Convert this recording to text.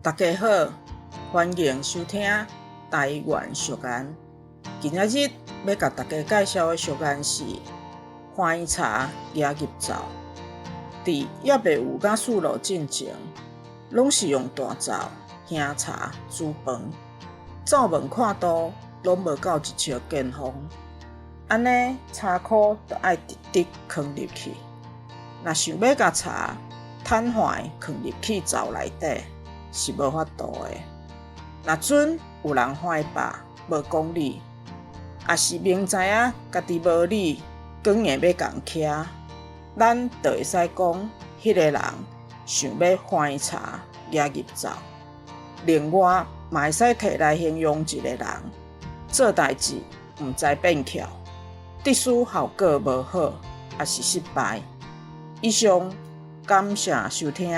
大家好，歡迎收聽台灣俗諺。今仔日欲共大家介紹的俗諺是“橫柴夯入灶”。佇猶未有瓦斯爐進前，攏是用大灶夯柴煮飯。灶門闊度攏無夠一尺見方，按呢柴箍就愛直直囥入去。若想欲共柴坦橫囥入去灶內底，是無法度的。若準有人橫霸無講理，抑是明知影家己無理，閣硬欲共徛，咱就會使講彼个人想欲橫柴夯入灶。另外，嘛會使提來形容一个人做代誌毋知變巧，得失效果無好，抑是失敗。以上，感謝收聽。